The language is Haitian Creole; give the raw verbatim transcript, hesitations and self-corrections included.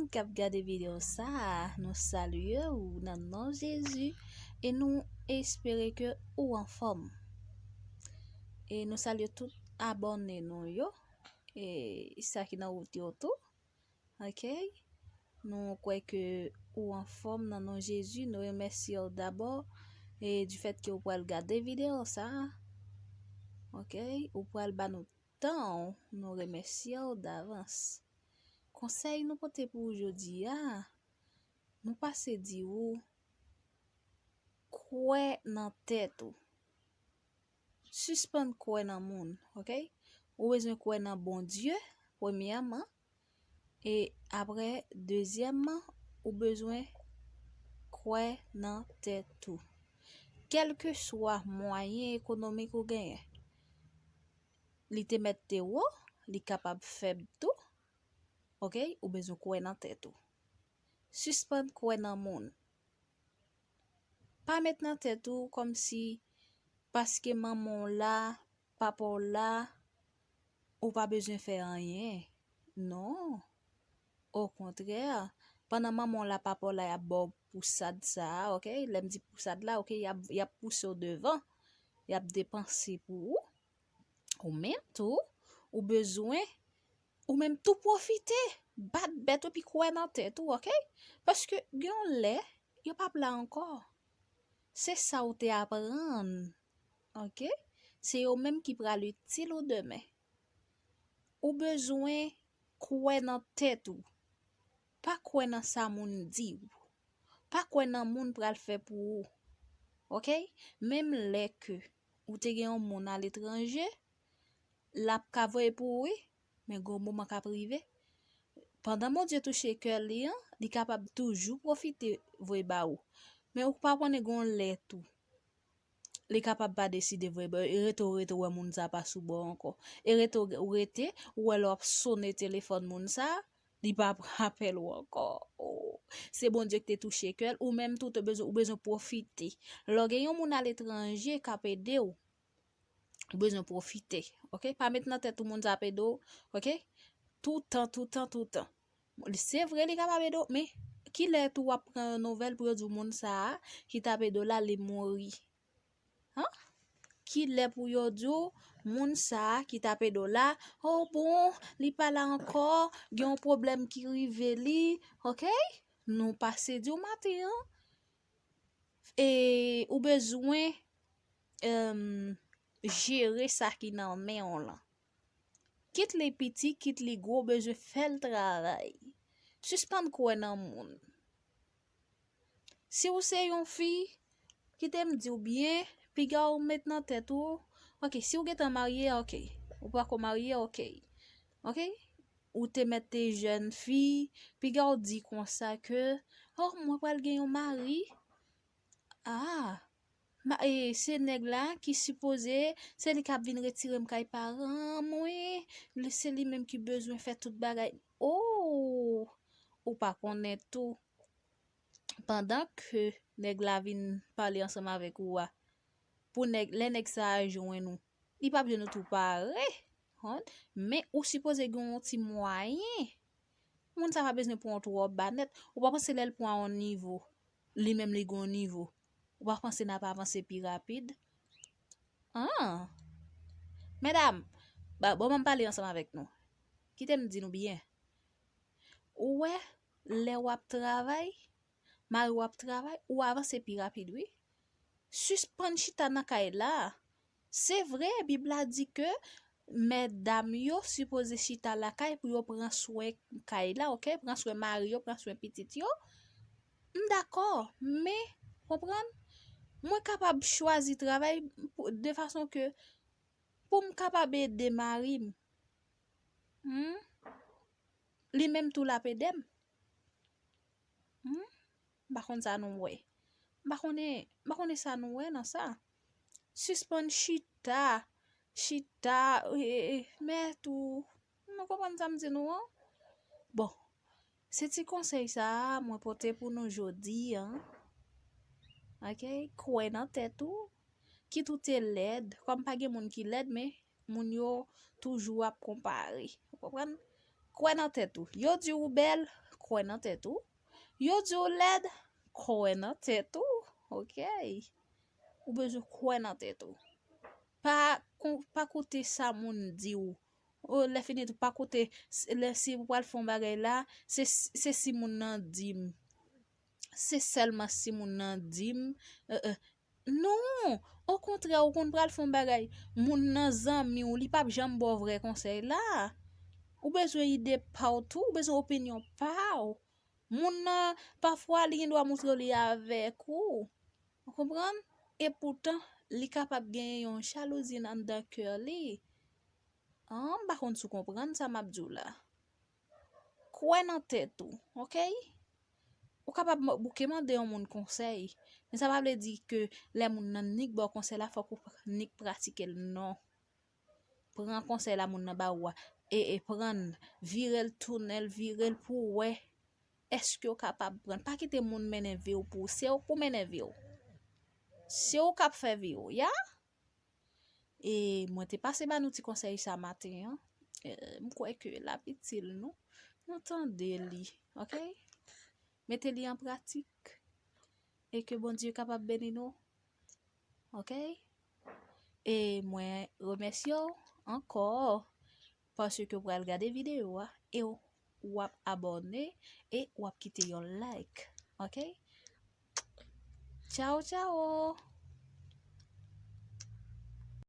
k ap gade videyo sa a, nou salye w nan non Jezi e nou espere ke ou anfòm. E nou salye tout abòne nou yo, e sa ki nan wout yo tou. Ok? Nou kwè ke ou anfòm nan non Jezi. Nou remèsye w dabò e di fèt ke ou pral gade videyo sa a. Ok? Ou pral ba nou tan w, nou remèsye w davans. Konsèy nou pote pou ou jodi a, nou pase di ou, kwè nan tèt ou. Sispann kwè nan moun, ok? Ou bezwen kwè nan Bondye, premyèman, e apre, dezyèmman, ou bezwen kwè nan tèt ou. Kèlkeswa mwayen ekonomik ou genyen, li te mèt te wo, li kapab fèb tou, ok? Ou bezwen kwè nan tèt ou. Sispann kwè nan moun. Pa met nan tèt ou kòmsi paske manman w la, papa w la, ou pa bezwen fè anyen. Non. Okontrè, pandan manman w la, papa w la, y ap ba w pousad sa a, ok? Lè m di pousad la, ok, y ap, y ap pouse w devan, y ap depanse pou ou. Ou menm tou, ou bezwen, ou menm tou pwofite, bat bèt ou epi kwè nan tèt ou, ok? Paske gen yon lè, yo p ap la ankò. Se sa ou te aprann, ok? Se yo menm ki pral itil ou demen. Ou bezwen kwè nan tèt ou. Pa kwè nan sa moun di w. Pa kwè nan moun pral fè pou ou. Ok? Menm lè ke ou te gen yon moun aletranje, l ap ka voye pou ou, wi, men gen yon moman k ap rive. Pandan Bondye touche kè li an, li kapab toujou pwofite voye ba ou. Men ou pa konnen gen yon lè tou. Li kapab pa deside voye ba ou, e rete ou rete ou wè moun sa pa sou bò ankò. E rete ou rete, ou wè lè w ap sone telefòn moun sa, li pa pran apèl ou ankò. Oh, se Bondye ki te touche kè l, ou menm tou te bezwen, ou bezwen pwofite. Lè w gen yon moun aletranje k ap ede w, ou bezwen pwofite, ok? Pa met nan tèt ou moun sa ap ede w, ok? Toutan, toutan, toutan. Se vre, li kapab ede w, men kilè tou w ap pran yon nouvèl pou yo di w moun sa a ki t ap ede w la, li mouri? An? Kilè pou yo di w moun sa a ki t ap ede w la, o bon, li pa la ankò, gen yon pwoblèm ki rive li, ok? Nou pase di w maten an, e ou bezwen, em, jere sa ki nan men w lan. Kit li piti, kit li gwo, w bezwen fè l travay. Sispann kwè nan moun. Si w se yon fi, kite m di w byen, piga w met nan tèt ou, ok, si w gentan marye, ok, ou pako marye, ok, ok, ou te mèt te jèn fi, piga w di konsa ke, oh, mwen pral gen yon mari, ah, ma, e, se nèg la ki sipoze, se li k ap vin retire m kay paran m, wi, li, se li menm ki bezwen fè tout bagay. Oh, ou pa konnen tou, pandan ke nèg la vin pale ansanm avèk ou a, pou nèg, lè nèg sa a jwenn ou, li p ap jwenn ou tou pare, konprann? Men ou sipoze gen yon ti mwayen. Moun sa pa bezwen pran w twò ba nèt. Ou pa panse lè l pran yon nivo, li menm li gen yon nivo, ou pa panse n ap avanse pi rapid? An! Medam, ba, bon, ban m pale ansanm avèk nou. Kite m di nou byen. Ou wè, lè w ap travay, mari w ap travay, ou avanse pi rapid, wi. Sispann chita nan kay la. Se vre, Bib la di ke medam yo sipoze chita lakay pou yo pran swen kay la, ok? Pran swen mari yo, pran swen pitit yo. M dakò, men, konprann? Mwen kapab chwazi travay pou, de fason ke pou m kapab ede mari m. Hmm? Li menm tou l ap ede m. Hmm? M pa konn sa nou wè. M pa konnen, m pa konnen sa nou wè nan sa. Sispann chita, chita, e, e, mèt ou. Nou konprann sa m di nou an? Bon, se ti konsèy sa a mwen pote pou nou jodi a. Ok? Kwè nan tèt ou. Kit ou te lèd, kòm pa gen moun ki lèd, men moun yo toujou ap konpare. Ou konprann? Kwè nan tèt ou. Yo di ou bèl, kwè nan tèt ou. Yo di ou lèd, kwè nan tèt ou. Ok. Ou bezwen kwè nan tèt ou. Pa, pa koute sa moun di ou. Lè fini tou, pa koute, lè si ou pral fè yon bagay la, se, se si moun nan di m. Se sèlman si moun nan di m. Non, okontrè, ou konn pral fè yon bagay, moun nan zanmi w, li p ap janm ba w vrè konsèy la. Ou bezwen ide pa w tou, ou bezwen opinyon pa w. Moun nan, pafwa, li gen dwa montre w li avèk ou. Ou konprann? Epoutan, li kapab genyen yon jalouzi anndan kè li. An, m pa konn si w konprann sa m ap di w la. Kwè nan tèt ou, ok? Ou kapab bouke mande yon moun konsèy, men sa pa vle di ke lè moun nan nik ba w konsèy la, fòk ou nik pratike l, non. Pran konsèy la moun nan ba ou a, e, e pran l, vire l, tounen l, vire l pou w wè èske w kapab pran l. Pa kite moun mennen vi w pou ou, se ou k pou mennen vi w. Se ou k ap fè vi w, ya? E mwen te pase ba nou ti konsèy sa maten an. E, m kwè ke l ap itil nou. Nou tande li, ok? Mete li an pratik. E ke Bondye kapab beni nou. Ok? E mwen remèsye w ankò paske w pral gade videyo a e w ap abòne e w ap kite yon like. Ok? Tchao, tchao!